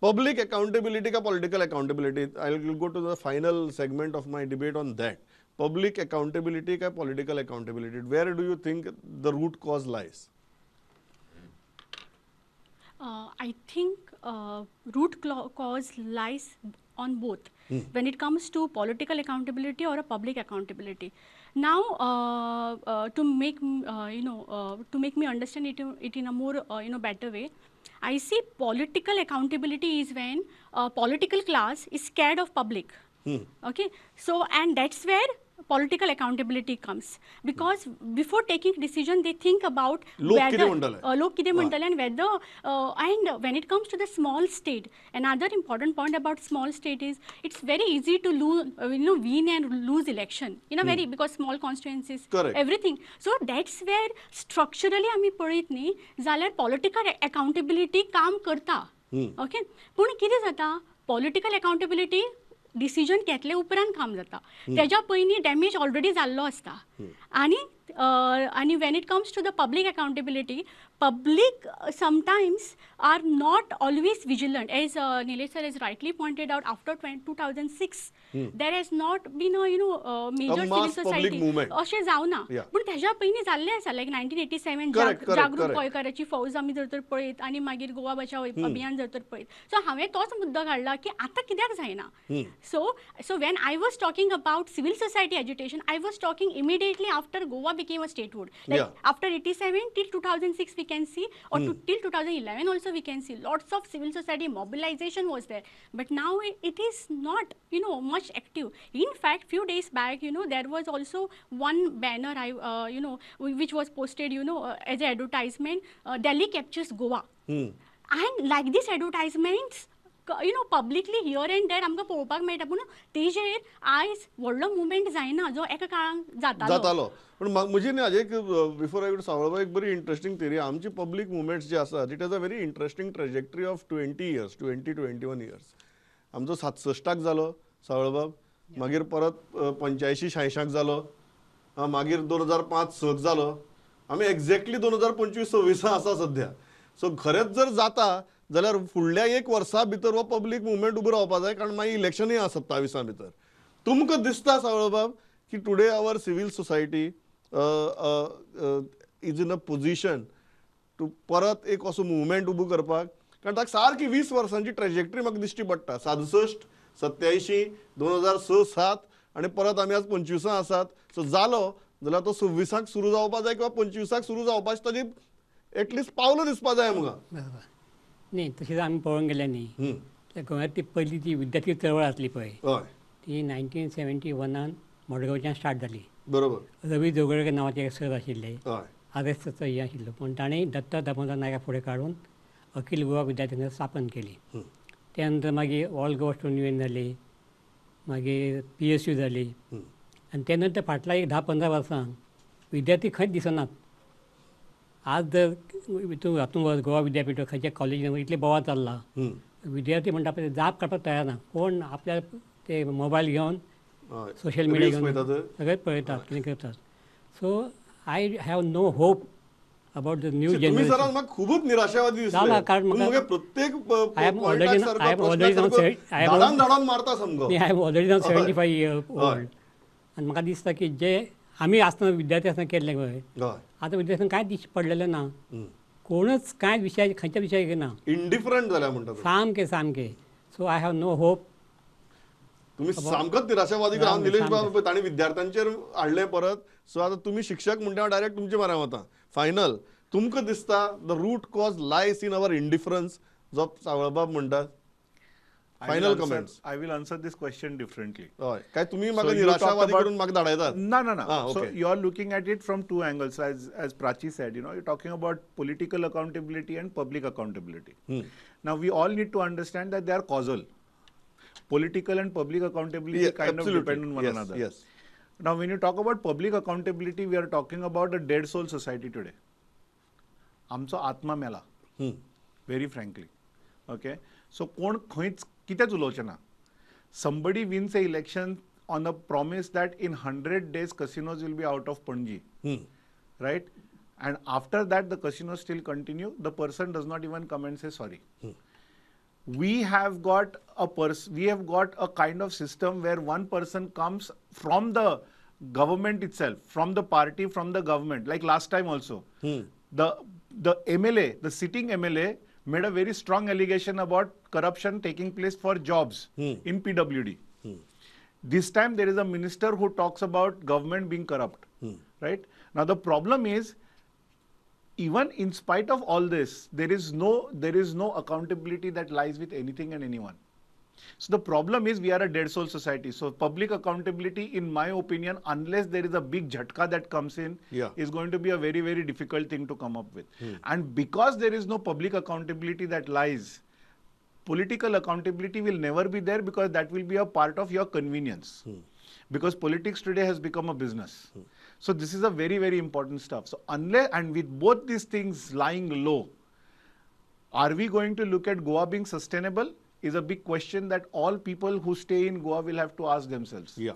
Public accountability का political accountability? I will go to the final segment of my debate on that. Public accountability काय political accountability, where do you think the root cause lies? I think root cause lies on both when it comes to political accountability or a public accountability. Now, to make you know to make me understand it in a more better way, I see political accountability is when political class is scared of public. Okay, so and that's where political accountability comes, because before taking decision they think about लोक कितें whether म्हणटले? लोक कितें म्हणटले and whether and when it comes to the small state, another important point about small state is it's very easy to lose, win and lose election in a very, because small constituencies, Correct. everything. So that's where structurally आमी पळयत न्ही जाल्यार political accountability काम करता. Okay, पूण कितें जाता, political accountability decision घेतले उपरांत काम जाता, तेज्या पयलीं डॅमेज ऑलरेडी जाल्लो आसता. आनी आनी when it comes to the public accountability, public sometimes are not always vigilant. As Nilesh sir has rightly pointed out, after 2006 there has not been a major civil mass public society movement. अशें जावना. पूण तेज्या पयलीं जाल्लें आसा, लायक 1987 Correct, correct, जागृत correct. गोंयकाराची फौज आमी जर तर पळयत आनी मागीर गोवा बचाव अभियान जर तर पळयत, सो हांवें तोच मुद्दो काडला की आतां कित्याक जायना. So when I was talking about civil society agitation, I was talking immediately after Goa became a statehood. Like after 87 till 2006 we can see, or till 2011 also we can see lots of civil society mobilization was there. But now it is not much active. In fact, few days back, there was also one banner I, you know, which was posted, as an advertisement, Delhi captures Goa. And like these advertisements, publicly here and there आमकां पळोवपाक मेळटा, पूण तेजेर आयज व्हडलो movement जायना जो एका काळान जातालो. जातालो. पूण म्हजी न्ही हाजे एक, बिफोर I सावळबाब, एक बरी इंट्रस्टींग थियरी. आमची पब्लीक मुवमेंट्स जे आसात, it has a very interesting trajectory of 20 years, 20, 21 years. आमचो सातसश्टाक जालो सावळबाब, मागीर परत पंच्यायशी शांयशाक जालो, मागीर 2005 सक जालो. आमी एक्झॅक्टली 2025 सव्वीसा आसा सध्या. सो खरेंच जर जाता जाल्यार फुडल्या एक वर्सा भितर हो पब्लीक मुवमेंट उबो रावपा जाय, कारण मागीर इलेक्शनूय आसा सत्ताविसा भितर. तुमकां दिसता सावळबाब की today our civil society is in a position to परत एक असो मुवमेंट उबो करपाक? कारण ताका सारकी 20 वर्सांची ट्रेजेक्टरी म्हाका दिश्टी पडटा, सातसश्ट, सत्यायशीं, 2006 सात आनी परत आमी आज पंचवीसां आसात. सो जालो जाल्यार तो सव्वीसाक सुरू जावपा जाय किंवा पंचवीसाक सुरू जावपाची ताजी एटलिस्ट पावलां दिसपा जाय आमकां. बरोबर न्ही. तशें आमी पळोवंक गेल्यार न्ही, जाल्यार गोंयांत ती पयली जी विद्यार्थी चळवळ आसली पळय, ती 1971न मडगांवच्यान स्टार्ट जाली. रवी जोगळेकर नांवाचे एक सर आशिल्ले, आर एस एसचो हें आशिल्लो, पूण ताणें दत्ता दामोदर नायका फुडें काडून अखिल गोवा विद्यार्थी संघ स्थापन केली. त्या नंतर मागीर ऑल गोवा स्टुडंट युनियन जाली, मागीर पीएसयू जाली आनी त्या नंतर फाटल्या एक 10-15 वर्सां विद्यार्थी खंयच दिसनात. आज जर तूं हातूंत वच, गोवा विद्यापीठ, खंयच्या कॉलेजीन इतले बोवाळ चल्ला, विद्यार्थी म्हणटा पळय जाप काडपाक तयार ना. कोण आपल्या ते मोबायल घेवन सोशल मिडिया Reels घेवन पळयतात. सगळें पळयतात, कितें करतात. So I have no hope about the new तुम्ही generation. सरान म्हाका खूबच निराशावादी दिसले. जाला, कारण तूं म्हाका मगे प्रत्येक I am already now I am धाडान धाडान मारता सामको. I am already now 75 year old आनी म्हाका दिसता की जे आमी आसतना, विद्यार्थी आसतना केल्लें पळय, आतां विद्यार्थ्यांक कांय दिश्टी पडलेलें ना. कोणच कांय विशय, खंयच्या विशयाक घेना. इंडिफरंट जाल्या म्हणटा तूं. सामकें सामकें. So I have no hope. तुम्ही सामकोच निराशावादी रावन. निलेश बाब, तांणी विद्यार्थ्यांचेर हाडलें परत. सो आतां तुमी शिक्षक म्हणटा, हांव डायरेक्ट तुमचे म्हऱ्यान वता. फायनल, तुमकां दिसता the root cause lies in our indifference जो सावळबाब म्हणटात? I will final comments. I will answer this question differently. हय, काय तुमी म्हाका So you talked निराशावादी about करून म्हाका धाडयतात? No. So you're looking at it from two angles, as Prachi said. You're talking about political accountability and public accountability. Now we all need to understand that they are causal. Political and public accountability kind of depend on one another. Now, when you talk about public accountability, we are talking about a dead soul society today. आमचो आत्मा मेला, very frankly. Okay, so कोण खंयच कितेंच उलोवचें ना. Somebody wins a election on a promise that in 100 days casinos will be out of Panaji, right? And after that the casinos still continue. The person does not even come and say sorry. We have got a we have got a kind of system where one person comes from the government itself, from the party, from the government. Like last time also, the MLA, the sitting MLA, made a very strong allegation about corruption taking place for jobs in PWD. This time there is a minister who talks about government being corrupt, right? Now the problem is, even in spite of all this, there is no accountability that lies with anything and anyone. So the problem is we are a dead soul society. So public accountability, in my opinion, unless there is a big jhatka that comes in, is going to be a very, very difficult thing to come up with. And because there is no public accountability that lies, political accountability will never be there, because that will be a part of your convenience. Because politics today has become a business. So this is a very, very important stuff. So unless, and with both these things lying low, are we going to look at Goa being sustainable? Is a big question that all people who stay in Goa will have to ask themselves. Yeah.